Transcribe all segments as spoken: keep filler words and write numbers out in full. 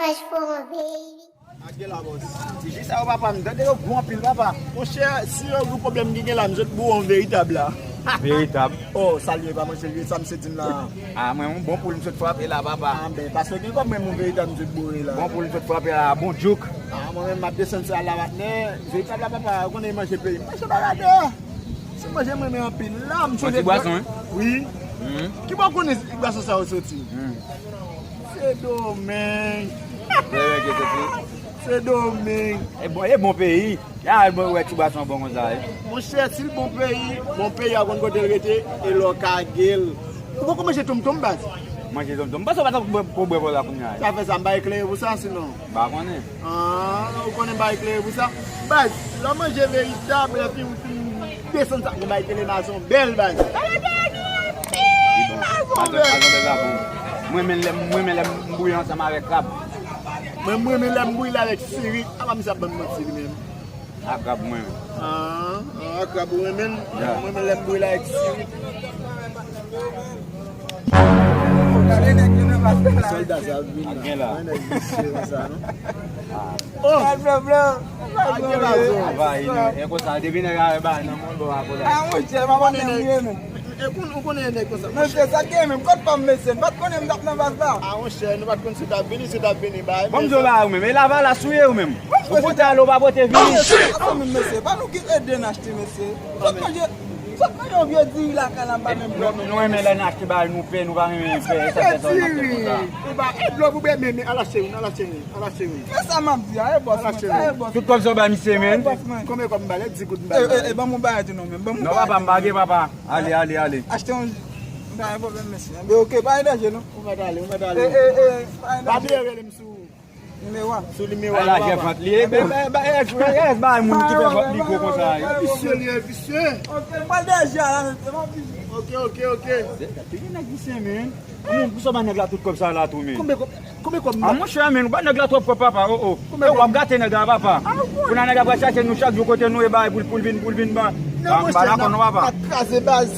Cash for my baby. Ak gen la, bòs. Ti jis sa yo, papa, m tande yo gou anpil, papa. Monchè, si yo gou pwoblèm ki gen la, m sot boure yon veritab la. Veritab. Oh, sa l ye, pa manje l ye, sa misye di m la. Ah, mwen, yon bon poul m sot frape la, papa. Ah, ben, paske gen kòb mwen, yon veritab m sot boure la. Bon poul m sot frape la, bon jouk. Ah, mwen menm, m ap desann sa la, patnè. Veritab la, papa, ou konnen manje peyi. Manje bagay deyò. Se manje m renmen anpil. La, m Bon, sonje ti bwason, wi. Wi. Mhm. Ki bò w konnen bwason sa yo soti? Mhm. Sendomeng. Sendomeng. E bon, e bon peyi. Ya, bon, wè, ti bwason bon konsa, wi. Monchè, si l bon peyi, bon peyi a konn kote l rete, e lò kage l. Ou poko manje tonmtonm, baz? Manje tonmtonm. M panse w pa t ap bwè, pou bwè bò la kounye a. Sa fè sa, m pa eklere pou sa, sinon. M pa konnen. Ah, ou konnen m pa eklere pou sa? Baz, lè w manje veritab, epi ou fin desann sa, gon bay tele mazon bèl, baz. Li bon. Mazon bèl. Mwen menm lè, mwen menm lè m bouyi ansanm avèk krab. Mwen, mwen menm lè m bouyi l avèk sirik, apa misye ap ban m manti li menm. A krab mwen. Ah, ah, krab ou renmen? Ya. Mwen menm lè m bouyi l avèk sirik. Gade nèg yo nan baz la. Sòlda sa ap vini. Ak gen la. Mwen nèg visye konsa, non? Oh! Baz blan blan. Ak gen la, zon. Anvayi nou. E konsa, depi nèg la ba nan mwen bò a kola. Ah, monchè, pa konnen nèg yo menm. E kon-, ou konnen nèg konsa. Monchè, sa gen menm. Kot pa m, mesye? M pa t konnen m t ap nan baz la. Ah, monchè, nou pa t konn si w t ap vini, si w t ap vini, bay. Bon, m di w bagay ou menm. E lavalas ou ye ou menm? Ou pote ale, ou pa pote vini. Atò menm, mesye, pa nou ki ede n achte, mesye. Sot manje, sot manje yon vye diri lakay la, m pa menm. Nou, nou renmen lè n achte bagay, nou pè, nou pa renmen pè, e sa fè sa n ap fè konsa. Ou pa, e dlo pou bwè, men, men, ala cheri, ala cheri, ala cheri. Se sa m ap di a, e bòs mwen, sa e bòs mwen. Tout kòb sa w bay misye, men. Konbyen kòb m ba l, di goud m ba l. E, e, e, ban m yon bagay tou non, men, ban m yon bagay. Non, papa, m pa gen, papa. Ale, ale, ale. Achte yon, m pa gen pwoblèm, mesye. Men oke, pa gen danje, non. Ou mèt ale, ou mèt ale. E, e, e, pa gen danje. Pa bliye rele m sou Nimewo a. Sou nimewo a, papa. Ala gen vant li ye, ba, ba, ba, ba, ba, ba, moun ki fè vant li gwo konsa, wi. Visye li ye, visye. Oke, m pral dèyè a la, mesye, m ap vini. Oke, oke, oke. Te gen nèg visye, men. Moun, pou sa w ba nèg la tout kòb sa la tou, men. Konbyen kòb, konbyen kòb m ba? Ah, monchè, men, ou ba nèg la twòp kòb, papa, oh, oh. Konbyen kòb? E w ap gate nèg la, papa. Ah, bon. Kounye a nèg la pral chache nou chak jou kote nou ye, bay, pou l, pou l vin, pou l vin ba. Non, monchè, m pa dakò non, papa. N ap kraze baz.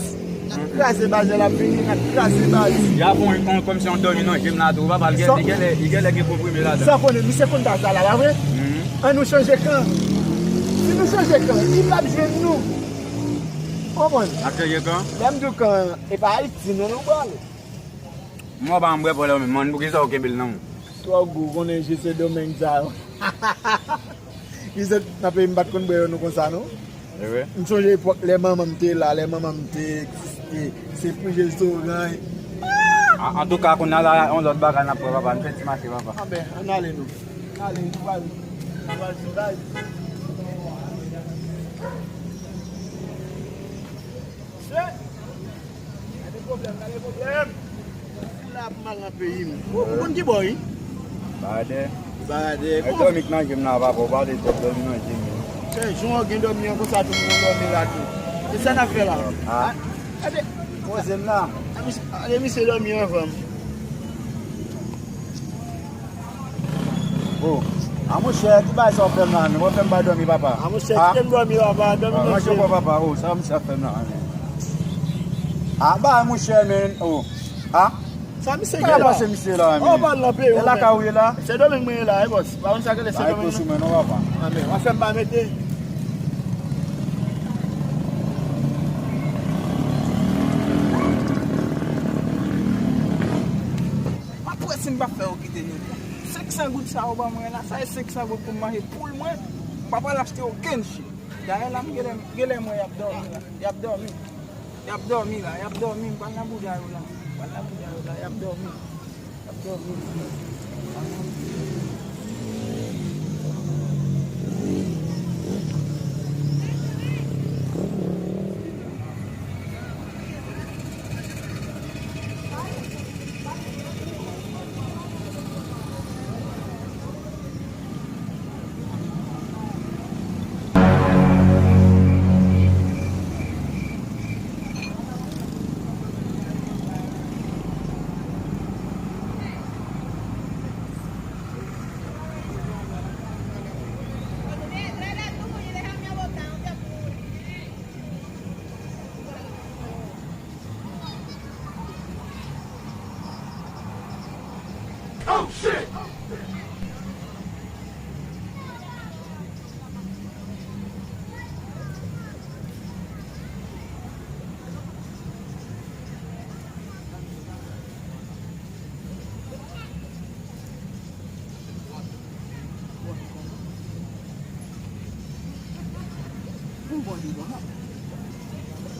N ap kraze baz, lè l ap vini, n ap kraze baz. Y ap fè yon, yon, kòmsi yon dòmi nan je m la tou, papa, li gen, li genlè, li genlè gen konprime ladan. Sa w konnen, misye konn baz la, la, pa vre? Mhm. Ann nou chanje kan. Si nou chanje kan, li p ap jwenn nou. Ou konprann? N ap chanje kan? Lè m di w kan, e pa Ayiti, non, nou prale. M wè w pa janm bwè pòlè w menm, man, poukisa w kenbe l nan men w? Twò gou, konnen je Sendomeng sa yo. Li sot nan peyi m pa t konn bwè yo nou konsa, non. E vre? M sonje epòk lè manman m te la, lè manman m te egziste, se pou je zoranj. An, antouka, kounye a la, yon lòt bagay n ap wè, papa. N fè ti mache, papa. Anben, ann ale nou. Ann ale, nou pral, nou pral sou baz. Gade pwoblèm, gade pwoblèm. Fou la ap mal nan peyi m. Ou, ou konn ki bò, wi? Baradè. Baradè. Mwen dòmi k nan je m la, papa, ou pale twòp dòmi nan je m, wi. Chè, jan w gen dòmi an konsa tou, m gon dòmi la tou. Se sa n ap fè la. Ah. Gade. Poze m la. Gade misye, gade misye dòmi anvan m. Oh, a monchè, ki bagay sa w fè m la, men? W ap fè m pa dòmi, papa. A monchè, kite m dòmi, papa, dòmi. Ah, manje kò, papa, oh, sa misye ap fè m la, men. Ah, ba, monchè, men, oh. Ah. Sa misye gen la? Pase misye la, men. Oh, ba l nan peyi w, men. E lakay ou ye la? Sendomeng mwen ye la, e bòs. Pa konn sa k rele Sendomeng, non? Ba, sou mwen, non, papa. Ah, men, w ap fè m pa mete. M ap wè si m p ap fè yo kite nou. Senk san goud sa yo ban mwen la, sa e senk san goud pou m manje poul mwen. M pa pral achte okenn chyen. Dayè la, m genlè, genlè m wè y ap dòmi la. Y ap dòmi. Y ap dòmi la, y ap dòmi. M pral nan bouda yo la. M pral nan bouda yo la, y ap dòmi. Y ap dòmi. Oh, shit!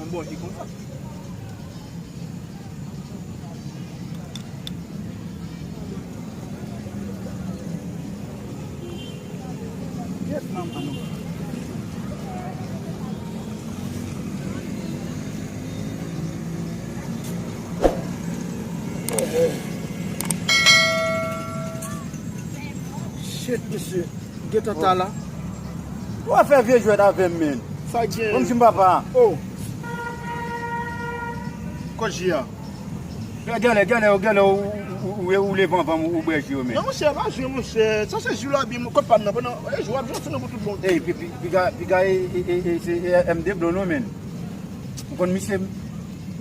Mwen bòche konsa. Yes, manman nou. Shit, mesye. Gentan ta la. Ou a fè vye jwèt avè m, men. Sa gen? Kòmsi m papa. Oh. Kòt ji a. Genlè, genlè, genlè, ou, ou, ou, ou leve anvan m, ou bwè ji yo, men. Non, monchè, pa jwe, monchè. Sa se jou la, bi, kòt pa m nan, pandan, e, jou ap jwe, se nan pou tout bon. Ey, pi, pi, piga, piga, e, e, e, e, se, e, M D Blow, non, men. Ou konn misye, m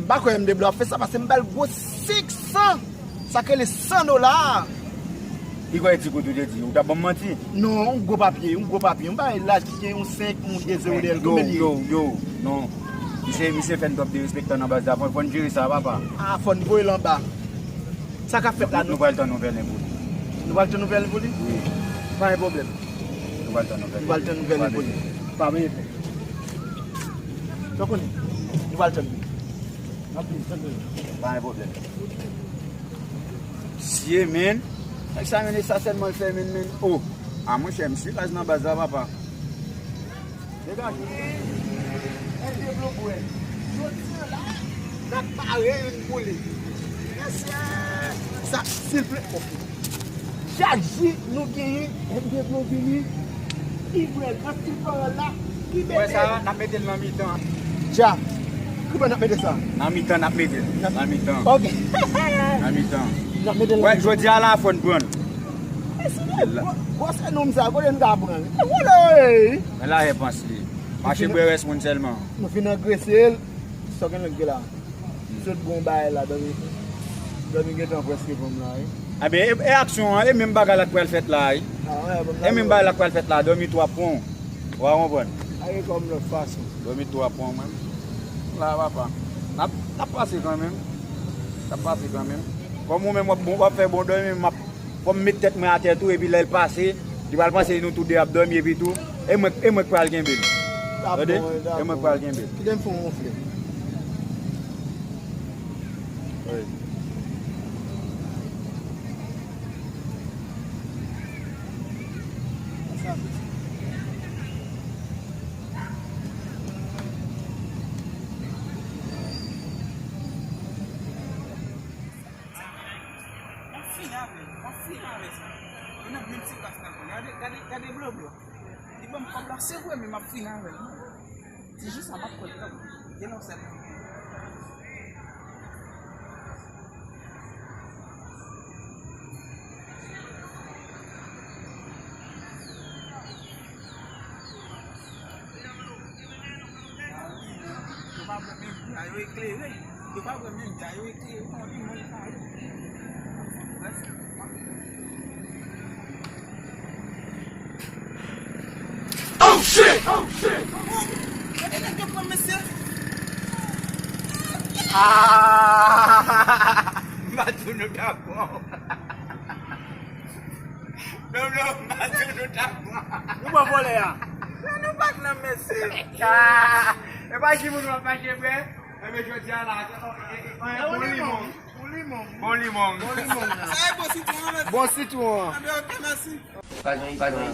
pa kwè M D Blow ap fè sa, paske m ba l gwo senk san. Sa k rele san dola a. Li kwè ti kout ou te di, ou t ap ban m manti? Non, yon gwo papye, yon gwo papye. Yon bagay laj ki gen yon senk, yon de zewo dèyè l, konbyen l ye? Yo, yo, yo, non. Misye, misye fè n twòp derespektan nan baz la. Fò, fò n jere sa, papa. Ah, fò n voye l anba. Sa k ap fèt la, nou? Nou pral tann yon vèlen pou li. Nou pral tann yon vèlen pou li? Wi. Pa gen pwoblèm. Nou pral tann yon vèlen. Nou pral tann yon vèlen pou li. Pa gen pwoblèm. Sa w konnen? Nou pral tann li. Pa gen pwoblèm. Sye, men. Nèg sa, men, e sa sèlman l fè, men, men. Oh. Ah, monchè, m sou laj nan baz la, papa. Degaje. Jodi a la, n ap pare youn pou li. Mesye, sa, silvouplè. Chak jou nou genyen, M D Blow vini, li bwè l, nan stil pawòl la, li bebe. Wè sa, n ap mete l nan mitan. Dja. Kouman n ap mete sa? Nan mitan, n ap mete l. Nan mitan. Ok. Nan mitan. N ap mete l nan mitan. Wè, jodi a la, fò n pran l. Mesye, gwo, gwo se nonm sa, kote n ka pran l? E vòlè, ey! Men la, e pans li. Mache bwè rès moun sèlman. Nou fin angrese l. Sa w gen lòt gen la? Sot bon bagay la, dòmi, dòmi gentan prèske pran m la, wi. Enben, e, e aksyon an, e menm bagay la k pral fèt la, wi. Ah, wè, bon, e menm bagay la k pral fèt la, dòmi tou ap pran w. Ou a konprann? Aye kòm lòt fason. Dòmi tou ap pran w, menm. La, papa. N ap, n ap pase kanmenm. N ap pase kanmenm. Kòm ou menm w ap bon, w ap fè bon dòmi, m ap Fò m met tèt mwen atè tou, epi lè l pase, li pral panse nou tou de ap dòmi, epi tou, e mwen, e mwen k pral kenbe l. Tande? E mwen k pral kenbe l. Kite m fè yon wonfle. Wi. M ap fini avè l. M ap fini avè sa. Yo nan menm ti klas n ap pran. Gade, gade, gade Bloblo. Li ban m kòb la, se vre, men m ap fini avè l. Ti jou sa, m ap kwè l kanmenm. Gen lè w sèl. Yo pa bwè menm jan yo eklere. Yo pa bwè menm jan yo eklere. Yon limon li pa ye. Oh shit! Oh shit! Gade nèg yo pran mesye. Ah! M pa di w nou ta pran w. Non, non, m pa di w nou ta pran. Nou pran vòlè a. Non, nou pa t nan mesye. Ah! E pa ki moun w ap mache vre? Enben, jodi a la, e, e, e, bon limon. Bon limon. Bon limon. Bon limon. Sa e bon sitwon an, mèt. Bon sitwon an. Enben, ok, mèsi. Pa gen, pa gen.